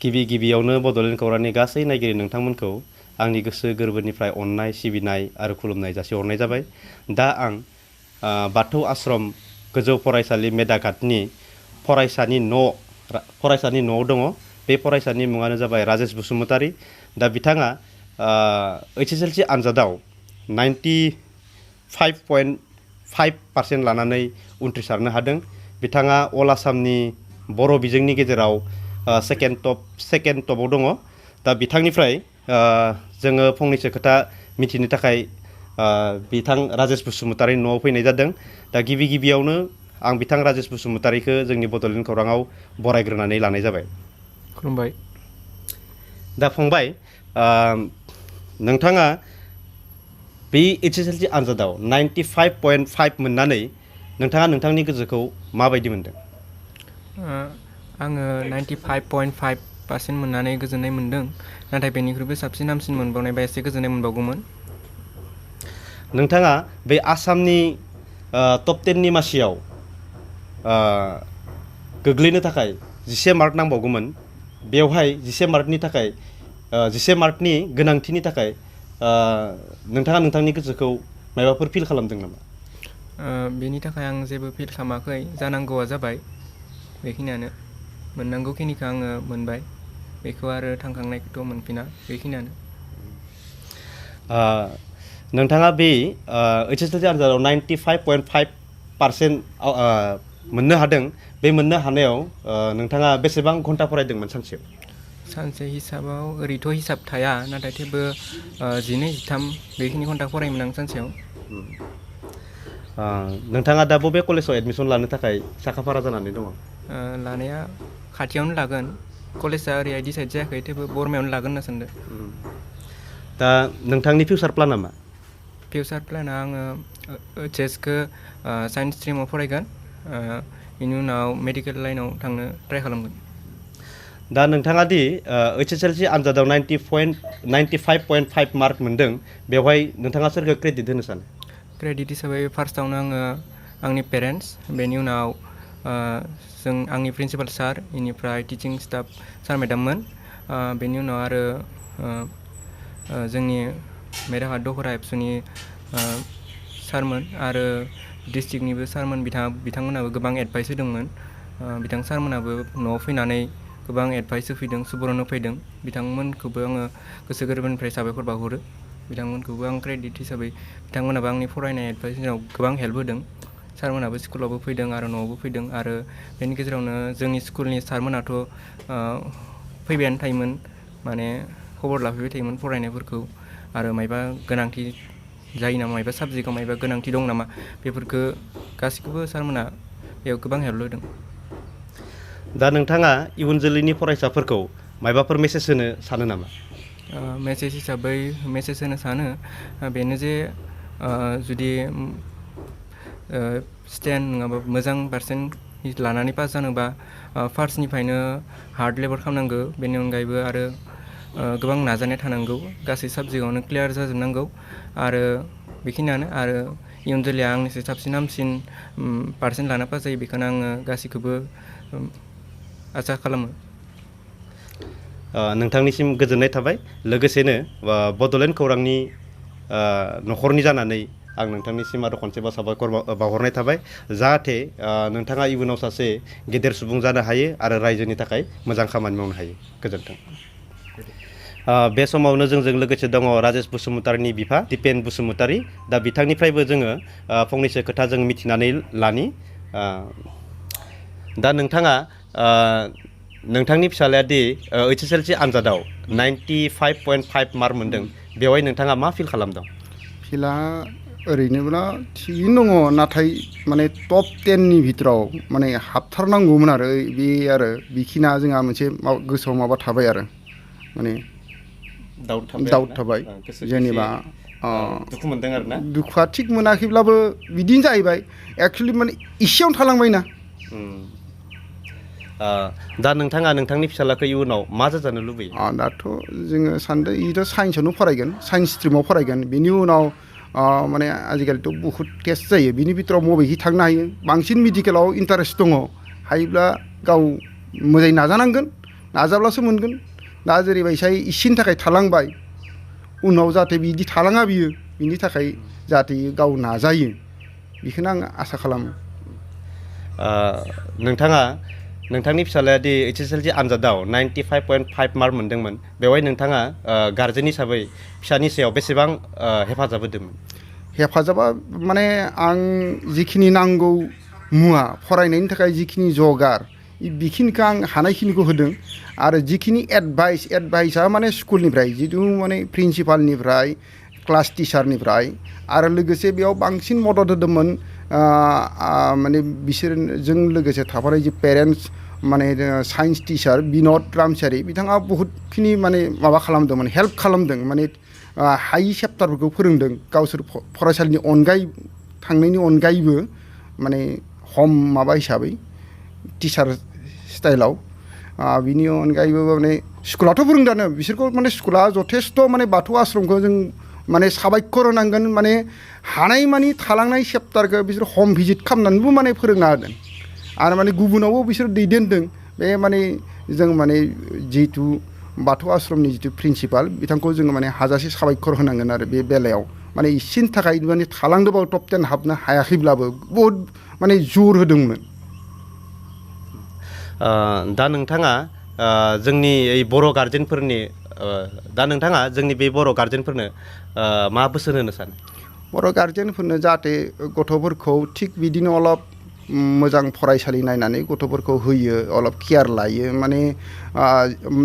गिबियावनो बड'लेण्ड खौरांनि गासै नायगिरि नोंथांमोनखौ आंनि गोसो गोरबोनिफ्राय अननाय सिबिनाय आरो खुलुमनाय जासिहरनाय जाबाय। दा आं बाथौ आश्रम गोजौ फरायसालि मेदाघाटनि फरायसानि न'आव दङ। बे फरायसानि मुङानो जाबाय राजेश बसुमतारी। दा बिथाङा HSLC आनजादाव 95.5% लानानै उथ्रिसारनो हादों। बिथाङा अल आसामनि बर' बिजोंनि गेजेराव सेकेन्ड टपआव दङ। दा बिथांनिफ्राय जोङो फंनैसो खोथा मिथिनो थाखाय बिथां राजेश बसुमतारीनि न'आव फैनाय जादों। दा गिबियावनो आं बिथां राजेश बसुमतारीखौ जोंनि बड'लेण्ड खौराङाव बरायग्रोनानै लानाय जाबाय। खुलुमबाय। दा फंबाय, नोंथाङा बे HSLC आनजादाव 95.5 मोननानै नोंथाङा नोंथांनि गोसोखौ माबायदि मोनदों? आङो 95.5% मोननानै गोजोननाय मोनदों, नाथाय बेनिख्रुइबो साबसिन हामसिन मोनबावनायबा एसे गोजोननाय मोनबावगौमोन। नोंथाङा बे आसामनि टप 10नि मासियाव गोग्लैनो थाखाय 10 मार्क नांबावगौमोन। बेवहाय 10 मार्कनि गोनांथिनि थाखाय नोंथाङा नोंथांनि गोसोखौ माबाफोर फिल खालामदों नामा? बेनि थाखाय आं जेबो फिल खालामाखै। जानांगौआ जाबाय, बेखिनियानो। मोननांगौखिनिखौ आङो मोनबाय, बेखौ आरो थांखांनायखौथ' मोनफिना, बेखिनियानो। नोंथाङा बे HSLC आनजादाव 95.5% मोननो हादों। बे मोननो हानायाव नोंथाङा बेसेबां घन्टा फरायदोंमोन सानसेयाव? सानसे हिसाबाव ओरैथ' हिसाब थाया, नाथाय थेवबो 12-13 बेखिनि घन्टा फरायोमोन आं सानसेयाव। नोंथाङा दा बबे कलेजाव एडमिसन लानो थाखाय साखाफारा जानानै दङ? लानाया खाथियावनो लागोन। कलेजआ ओरैहाय डिसाइड जायाखै, थेवबो बरमायावनो लागोन होनना सानदों। दा नोंथांनि फिउचार प्लाना मा? फिउचार प्लाना आङो HSखौ साइन्स स्ट्रिमाव फरायगोन। बेनि उनाव मेडिकेल लाइनाव थांनो ट्राइ खालामगोन। दा नोंथाङा दि HSLC आनजादाव 95.5 मार्क मोनदों, बेवहाय नोंथाङा सोरखौ क्रेडिट होनो सानो? क्रेडिट हिसाबै फार्स्टआवनो आङो आंनि पेरेन्टस, बेनि उनाव आंनि प्रिन्सिपाल सार, बेनिफ्राय टिचिं स्टाफ सार मेडाममोन, बेनि उनाव आरो जोंनि मेदाघाट दखरा एबसुनि सारमोन आरो डिस्ट्रिक्टनिबो सारमोन। बिथांमोनाबो गोबां एडभाइस होदोंमोन। बिथां सारमोनाबो न'आव फैनानै गोबां एडभाइस होफैदों, सुबुरुन होफैदों। बिथांमोनखौबो आङो गोसो गोरबोनिफ्राय साबायखर बावहरो। बिथांमोनखौबो आं क्रेडिट हिसाबै, बिथांमोनाबो आंनि फरायनाय एडभाइसआव गोबां हेल्प होदों। सारमोनाबो स्कुलावबो फैदों आरो न'आवबो फैदों। आरो बेनि गेजेरावनो जोंनि स्कुलनि सारमोनाथ' फैबायानो थायोमोन, माने खबर लाफैबाय थायोमोन फरायनायफोरखौ, आरो मायबा गोनांथि जायो नामा, मायबा साबजेक्टआव मायबा गोनांथि दं नामा, बेफोरखौ गासैखौबो सारमोना बेयाव गोबां हेल्प होदों। दा नोंथाङा इयुन जोलैनि फरायसाफोरखौ मायबाफोर मेसेज होनो सानो नामा? मेसेज हिसाबै मेसेज होनो सानो, बेनो जे जुदि स्टेन्ड नङाबा मोजां पार्सेन्ट लानानै पास जानोबा फार्स्टनिफ्रायनो हार्ड लेबार खालामनांगौ। बेनि अनगायैबो आरो गोबां नाजानाय थानांगौ। गासै साबजेक्टआवनो क्लियार जाजोबनांगौ। आरो बेखिनियानो। आरो इयुन जोलैया आंनिफ्राय साबसिन हामसिन पार्सेन्ट लाना पास जायो, बेखौनो आङो गासैखौबो आसा खालामो। नोंथांनिसिम गोजोननाय थाबाय। लोगोसेनो बड'लेण्ड खौरांनि न'खरनि जानानै आं नोंथांनिसिम आरो खनसेबाव साबायखर बावहरनाय थाबाय। जाहाथे नोंथाङा इयुनाव सासे गेदेर सुबुं जानो हायो आरो रायजोनि थाखाय मोजां खामानि मावनो हायो। गोजोन्थों। बे समावनो जोंजों लोगोसे दङ राजेश बसुमतारीनि बिफा दिपेन बसुमतारी। दा बिथांनिफ्रायबो जोङो फंनैसो खोथा जों मिथिनानै लानि। दा नोंथाङा नोंथांनि फिसालाया दि HSLC आनजादाव 95.5 मार्क मोनदों, बेवहाय नोंथाङा मा फिल खालामदों? फिला ओरैनोब्ला थिगैनो दङ, नाथाय माने टप 10नि भितराव माने हाबथारनांगौमोन आरो बेखिना जोंहा मोनसे गोसोआव माबा थाबाय आरो माने दाउट थाबाय। जेनेबा दुखु मोनदों आरो ना? दुखुआ थिग मोनाखैब्लाबो बिदिनो जाहैबाय। एक्सुवेलि माने इसेयावनो थालांबायना। दा नोंथाङा नोंथांनि फिसालाखौ इयुनाव मा जाजानो लुबैयो? दाथ' जोङो सानदों इथ' साइन्सआवनो फरायगोन, साइन्स स्ट्रिमाव फरायगोन। बेनि उनाव माने आजिखालिथ' बहुद टेस्ट जायो, बिनि भितराव बबेखि थांनो हायो। बांसिन मेडिकेलाव इन्टारेस्ट दङ, हायोब्ला गाव मोजाङै नाजानांगोन। नाजाब्लासो मोनगोन दा जेरैबायसाय इसेनि थाखाय थालांबाय उनाव जाहाथे बिदि थालाङा बियो बिनि थाखाय जाहाथे गाव नाजायो बेखौनो आं आसा खालामो। नोंथाङा नोंथांनि फिसालाया दि HSLC आनजादाव 95.5 मार्क मोनदोंमोन बेवहाय नोंथाङा गार्जेन हिसाबै फिसानि सायाव बेसेबां हेफाजाब होदोंमोन? हेफाजाबा माने आं जिखिनि नांगौ मुवा फरायनायनि थाखाय जिखिनि जगार बेखिनिखौ आं हानायखिनिखौ होदों आरो जिखिनि एडभाइसआ माने स्कुलनिफ्राय जिथु माने प्रिन्सिपालनिफ्राय क्लास टिचारनिफ्राय आरो लोगोसे बेयाव बांसिन मदद होदोंमोन माने बिसोरजों लोगोसे थाफानाय जि पेरेन्टस माने साइन्स टिचार बिन'द रामसियारि बिथाङा बहुतखिनि माने माबा खालामदोंमोन हेल्प खालामदों माने हायि चेप्टारफोरखौ फोरोंदों गावसोर फरायसालिनि अनगायै थांनायनि अनगायैबो माने हम माबा हिसाबै टिचार स्टाइलाव बिनि अनगायैबो माने स्कुलाथ' फोरोंदानो बिसोरखौ माने स्कुला जथेस्थ' माने बाथौ आश्रमखौ जों माने साबायखर होनांगोन माने हानायमानि थालांनाय चेप्टारखौ बिसोर हम भिजिट खालामनानैबो माने फोरोंना होदों आरो माने गुबुनावबो बिसोर दैदेनदों बे माने जों माने जिहेथु बाथौ आश्रमनि जिथु प्रिन्सिपाल बिथांखौ जोङो माने हाजासे साबायखर होनांगोन आरो बे बेलायाव माने इसेनि थाखाय माने थालांदोंबाबो टप 10 हाबनो हायाखैब्लाबो बहुद माने जुर होदोंमोन। दा नोंथाङा जोंनि बर' गार्जेनफोरनि बे बर' गार्जेनफोरनो मा बोसोन होनो सानो? बर' गार्जेनफोरनो जाहाथे गथ'फोरखौ थिग बिदिनो अलप मोजां फरायसालि नायनानै गथ'फोरखौ होयो अलप केयार लायो माने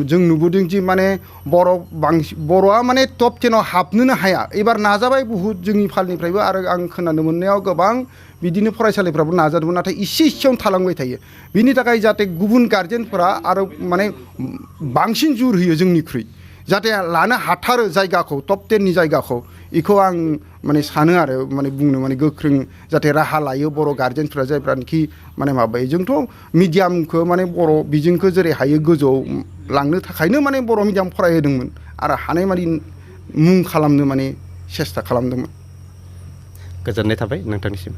जों नुबोदों जि माने बर'आ माने टप 10 हाबनोनो हाया एबार नाजाबाय बुहुद जोंनि फालनिफ्रायबो आरो आं खोनानो मोननायाव गोबां बिदिनो फरायसालिफ्राबो नाजादोंमोन नाथाय इसेयावनो थालांबाय थायो बिनि थाखाय जाहाथे गुबुन गार्जेनफोरा आरो माने बांसिन जुर होयो जोंनिख्रुइ जाहाथे लानो हाथारो जायगाखौ टप 10नि जायगाखौ बेखौ आं माने सानो आरो माने बुंनो माने गोख्रों जाहाथे राहा लायो बर' गार्जेनफ्रा जायफ्रानोखि माने माबायो जोंथ' मिडियामखौ माने बर' बिजोंखौ जेरै हायो गोजौआव लांनो थाखायनो माने बर' मिडियाम फरायहोदोंमोन आरो हानायमानि मुं खालामनो माने सेस्था खालामदोंमोन। गोजोननाय थाबाय नोंथांनिसिम।